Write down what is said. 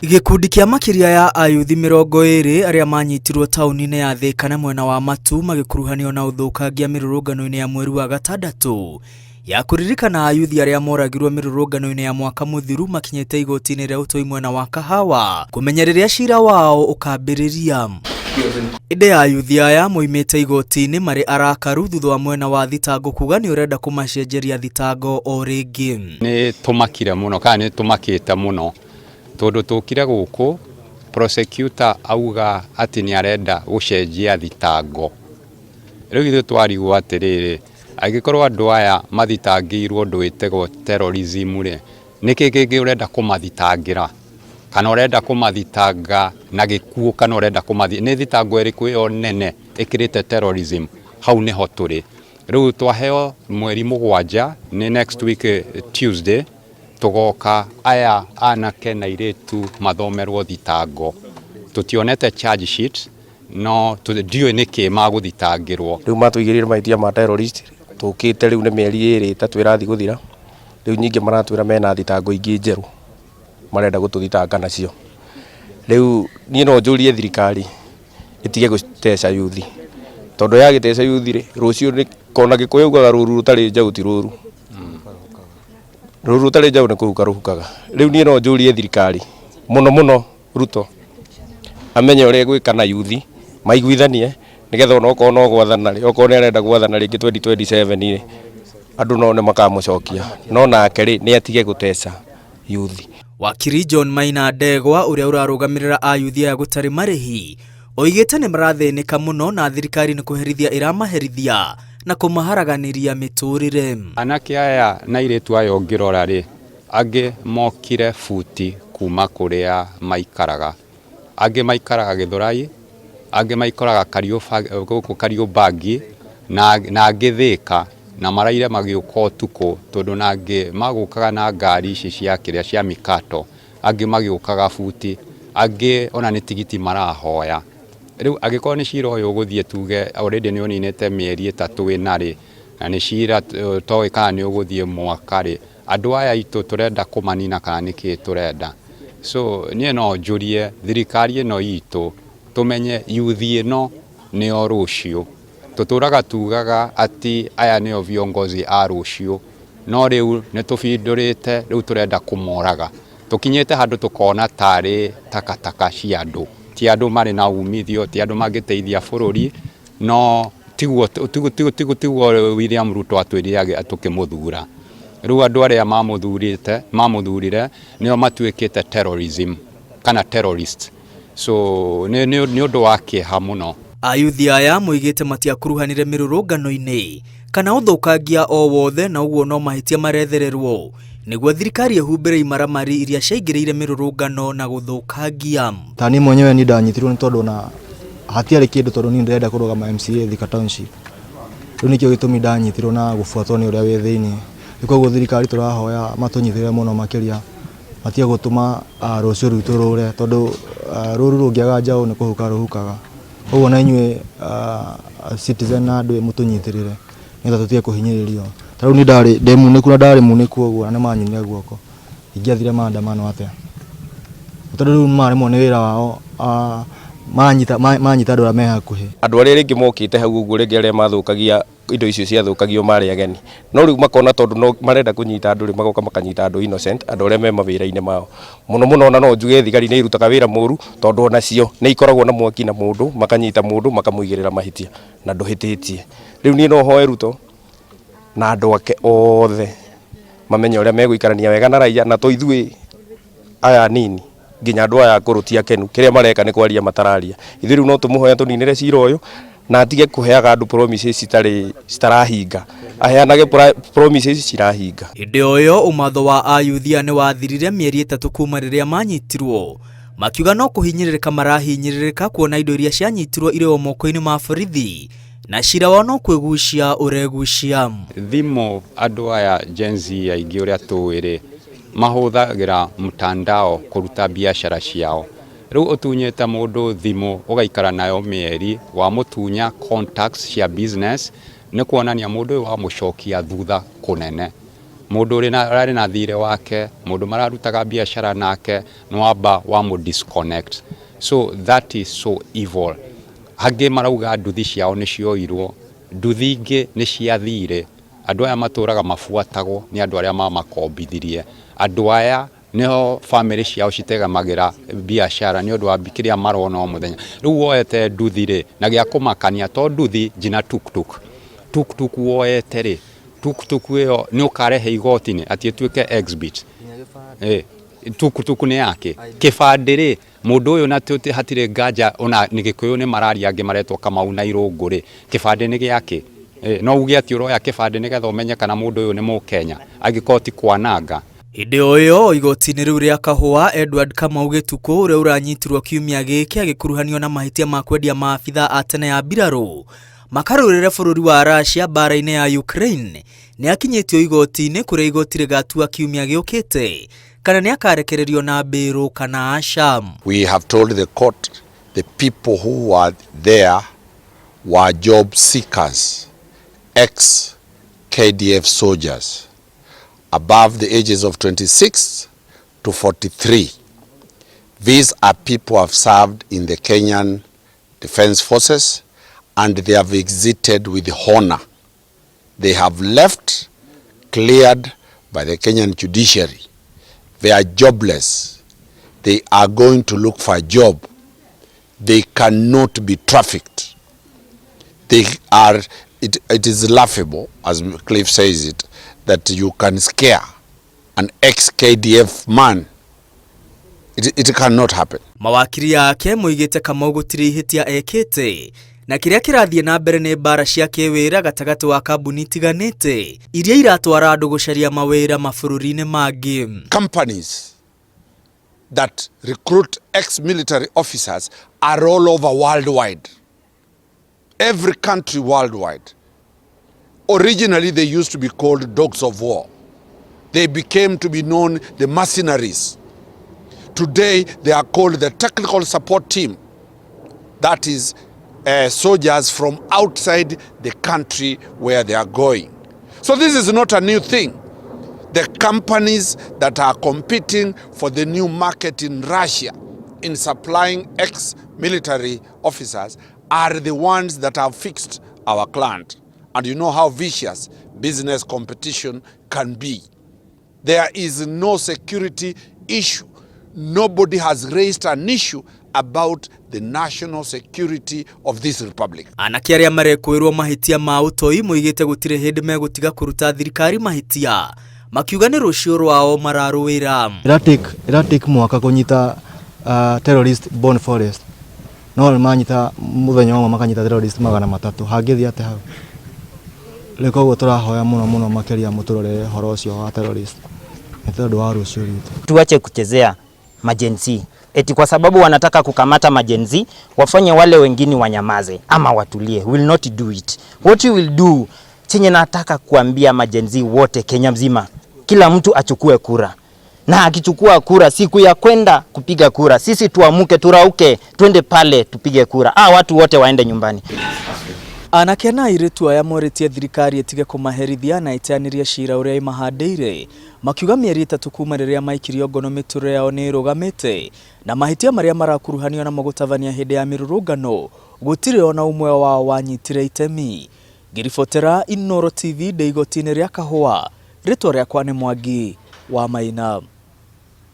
Gĩkundi kĩa makĩria ya ayuthi 20 arĩa manyitirwo taũni-inĩ ya Thika na mwena wa Matu magĩkuruhanio na ũthũkangia mĩrũrũngano-inĩ ya mweri wa gatandatũ ya kũririkana ayuthi arĩa moragirwo mĩrũrũngano-inĩ ya mwaka mũthiru makinyĩte igoti-inĩ rĩa ũtoi mwena wa Kahawa kũmenya rĩrĩa cira wao ũkambĩrĩria. Ĩndĩ ayuthi aya moimĩte igoti-inĩ marĩ arakaru thutha wa mwena wa thitango kuga nĩ ũrenda kũmacenjeria thitango o rĩngĩ. Nĩ tũmakire mũno kana nĩ tũmakĩte mũno tondũ tũkire gũkũ prosecutor auga atĩ nĩ arenda gũcenjia thitango. Rĩu ithuĩ twarigwo atĩrĩrĩ, angĩkorwo andũ aya mathitangĩirwo ũndũ wĩtagwo terrorism rĩ, nĩkĩ kĩngĩ ũrenda kũmathitangĩra? Kana ũrenda kũmathitanga na gĩkuũ kana ũrenda kũmathi nĩ thitango ĩrĩkũ ĩyo nene ĩkĩrĩte terrorism? Hau nĩho tũrĩ. Rĩu twaheo mweri 7 nĩ next week Tuesday, tũgoka aya anake na airĩtu mathomerwo thitango. Tũtionete charge sheet no ndiũĩ nĩkĩ magũthitangĩrwo. Rĩu matũigĩrĩire mahĩtia ma terrorist, tũkĩte rĩu nĩ mĩeri 2 3 ĩrathiĩ gũthira, rĩu ningĩ maratwĩra mena thitango ingĩ njerũ marenda gũtũthitanga nacio. Rĩu niĩ no njũrie thirikari ĩtige gũteca yuthi, tondũ yagĩteca yuthi rĩ, rũciũ nĩ kona Gĩkũyũ augaga rũru rũtarĩ njaũ ti rũru. Rũru rũtarĩ njaũ nĩ kũhuka rũhukaga. Rĩu niĩ no njũrie thirikari mũno mũno Ruto amenye ũrĩa egwĩka na yuthi maiguithanie nĩgetha ona okorwo no gwathana rĩ, okorwo nĩ arenda gwathana rĩngĩ 2027 rĩ, andũ no nĩ makamũcokia, no nake rĩ, nĩ atige gũteca yuthi. Wakiri John Maina Ndegwa ũrĩa ũrarũgamĩrĩra ayuthi aya gũtarĩ marĩhi oigĩte nĩ marathĩnĩka mũno na thirikari nĩ kũherithia ĩramaherithia na kũmaharaganĩria mĩtũrĩre. Anake aya na airĩtu aya ũngĩrora rĩ, angĩ mokire buti kuma kũrĩa maikaraga. Angĩ maikaraga Gĩthũrai, angĩ maikaraga gũkũ Kariobangi na angĩ Thĩka na maraire magĩũka ũtukũ tondũ na angĩ magũkaga na ngari ici cia kĩrĩa cia mikato, angĩ magĩũkaga buti, angĩ ona nĩ tigiti marahoya. Rĩu angĩkorwo nĩ cira ũyũ ũgũthiĩ tuge already nĩ ũninĩte mĩeri 3 ĩna rĩ, na nĩ cira ũtoĩ kana nĩ ũgũthiĩ mwaka rĩ, andũ aya aitũ tũrenda kũmanina kana nĩkĩ tũrenda? So niĩ no njũrie thirikari ĩno itũ tũmenye yuthi ĩno nĩo rũciũ. Tũtũraga tugaga atĩ aya nĩo viongozi a rũciũ, no rĩu nĩ tũbindũrĩte rĩu tũrenda kũmoraga. Tũkinyĩte handũ tũkona tarĩ takataka cia andũ, ti andũ marĩ na umithio, ti andũ mangĩteithia bũrũri, no tiguo tiguo William Ruto atwĩrire tũkĩmũthura. Rĩu andũ arĩa mamũthurĩte mamũthurire nĩo matuĩkĩte terrorism kana terrorist. So nĩ ũndũ wa kĩeha mũno. Ayuthi aya moigĩte matiakuruhanire mĩrũrũngano-inĩ kana ũthũkangia o wothe na ũguo no mahĩtia marethererwo nĩguo thirikari ĩhumbĩre imaramari iria ciaingĩrĩire mĩrũrũngano na gũthũkangia. Ta niĩ mwenyewe ni ndanyitirwo nĩ tondũ na hatiarĩ kĩndũ tondũ niĩ ndĩrenda kũrũgama MCA Thika Township. Rĩu nĩkĩo gĩtũmi ndanyitirwo na gũbuatwo nĩ ũrĩa wĩ thĩinĩ. Rĩu koguo thirikari tũrahoya matũnyitĩrĩre mũno makĩria matige gũtũma rũciũ rwitũ rũre tondũ rũru rũngĩaga njaũ nĩ kũhuka rũhukaga. Koguo na inyuĩ citizen na andũ mũtũnyitĩrĩre nĩgetha tũtige kũhinyĩrĩrio. Ta rĩu niĩ ndarĩ ndĩ munĩku na ndarĩ munĩku ũguo na nĩ manyunire guoko, ingĩathire maandamano atĩa? Tondũ rĩu maremwo nĩ wĩra wao manyita manyita andũ arĩa me hakuhĩ. Andũ arĩa rĩngĩ mokĩte hau ũguo rĩngĩ arĩa mathũkagia indo icio ciathũkagio marĩ ageni, no rĩu makona tondũ no marenda kũnyita andũ rĩ, magoka makanyita andũ innocent, andũ arĩa me mawĩra-inĩ mao. Mũno mũno ona no njuge thigari nĩ irutaga wĩra mũru tondũ onacio nĩ ikoragwo na mwaki na mũndũ, makanyita mũndũ makamũigĩrĩra mahĩtia na ndũhĩtĩtie. Rĩu niĩ no hoe Ruto na andũ ake othe mamenye ũrĩa megũikarania wega na raia na to ithuĩ aya anini nginya andũ aya akũrũ ti akenu, kĩrĩa mareka nĩ kwaria matararia. Ithuĩ rĩu no tũmũhoya tũninĩre cira ũyũ na atige kũheaga andũ promises citarĩ citarahinga, aheanage promises cirahinga. Hĩndĩ o ĩyo ũmatho wa ayuthi aya nĩ wathirire mĩeri 3 kuma rĩrĩa manyitirwo, makiuga no kũhinyĩrĩrĩka marahinyĩrĩrĩka kuona indo iria cianyitirwo irĩ o moko-inĩ ma borithi na cira wao no kwĩgucia ũregucia. Thimũ andũ aya Gen Z aingĩ ũrĩa tũĩ rĩ, mahũthagĩra mtandao kũruta biacara ciao. Rĩu ũtunyĩte mũndũ thimũ ũgaikara nayo mĩeri, wamũtunya contacts cia business, nĩ kuonania mũndũ ũyũ wamũcokia thutha kũnene. Mũndũ ũrĩ na ararĩ na thirĩ wake, mũndũ mararutaga biacara nake, nĩwamba wamũ disconnect. So that is so evil. Angĩ marauga nduthi ciao nĩ cioirwo, nduthi ingĩ nĩ ciathire. Andũ aya matũraga mabuatagwo nĩ andũ arĩa mamakombithirie. Andũ aya nĩho bamĩrĩ ciao citegemagĩra biacara nĩ ũndũ wa kĩrĩa marona o mũthenya. Rĩu woete nduthi rĩ, na gĩa kũmakania to nduthi nginya tuktuk. Tuktuk woete rĩ, tuktuk ĩyo nĩ ũkarehe igoti-inĩ atĩ ĩtuĩke exhibit. Tuktuk nĩ yake. Kĩbandĩ rĩ, mũndũ ũyũ na hatirĩ nganja ona nĩ Gĩkũyũ nĩ mararia angĩ maretwo Kamau na Irũngũ rĩ, kĩbandĩ nĩ gĩake. No uge atĩ ũroya kĩbandĩ nĩgetha ũmenye kana mũndũ ũyũ nĩ Mũkenya, angĩkorwo ti kwananga. Hĩndĩ o ĩyo igoti-inĩ rĩu rĩa Kahũa, Edward Kamau Gĩtukũ ũrĩa ũranyitirwo kiumia gĩkĩ agĩkuruhanio na mahĩtia ma kwendia maabithaa a tene a mbirarũ makarũĩrĩre bũrũri wa Russia mbara-inĩ ya Ukraine nĩ akinyĩtio igoti-inĩ kũrĩa igoti rĩgatua kiumia gĩũkĩte kana nĩ akarekererio na mbĩrũ kana aca. We have told the court the people who were there were job seekers, ex-KDF soldiers, above the ages of 26 to 43. These are people who have served in the Kenyan Defense Forces and they have exited with honor. They have left cleared by the Kenyan judiciary. They are jobless. They are going to look for a job. They cannot be trafficked. They are, it is laughable, as Cliff says it, that you can scare an ex-KDF man. It cannot happen. Mawakiri ake moigĩte Kamau gũtirĩ ihĩtia ekĩte na kĩrĩa kĩrathiĩ na mbere nĩ mbara cia kĩwĩra gatagatĩ wa kambuni itiganĩte iria iratwara andũ gũcaria mawĩra mabũrũri-inĩ mangĩ. Companies that recruit ex-military officers are all over worldwide. Every country worldwide. Originally, they used to be called dogs of war. They became to be known the mercenaries. Today, they are called the technical support team. That is, soldiers from outside the country where they are going. So this is not a new thing. The companies that are competing for the new market in Russia in supplying ex-military officers are the ones that have fixed our client. And you know how vicious business competition can be. There is no security issue. Nobody has raised an issue about the national security of this republic. Anake arĩa marekũĩrwo mahĩtia ma ũtoi moigĩte gũtirĩ hĩndĩ megũtiga kũruta thirikari mahĩtia, makiuga nĩ rũciũ rwao mararũĩra. Ĩra take mwaka kũnyita terrorist Boni Forest, no nĩ manyita mũthenya ũmwe makanyita terrorist 300. Hangĩthiĩ atĩa hau? Rĩu koguo tũrahoya mũno mũno makĩria mũtũrorere ũhoro ũcio wa terrorist nĩ tondũ wa rũciũ rwitũ. Tuache kuchezea ma-Gen Z eti kwa sababu wanataka kukamata ma-Gen Z wafanye wale wengine wanyamaze ama watulie. Will not do it. What you will do, chenye nataka kuambia ma-Gen Z wote Kenya mzima, kila mtu achukue kura, na akichukua kura, siku ya kwenda kupiga kura, sisi tuamuke, turauke, twende pale tupige kura. Watu wote waende nyumbani. Anake na airĩtu aya morĩtie thirikari ĩtige kũmaherithia na ĩteanĩrie cira ũrĩa ĩmahandĩire, makiuga mĩeri 3 kuma rĩrĩa maikirio ngono mĩtũrĩre yao nĩ ĩrũgamĩte na mahĩtia marĩa marakuruhanio namo gũtabania hĩndĩ ya mĩrũrũngano gũtirĩ ona ũmwe wao wanyitire itemi. Ngĩribotera Inooro TV ndĩ igoti-inĩ rĩa Kahũa, rĩtwa rĩakwa nĩ Mwangi wa Maina.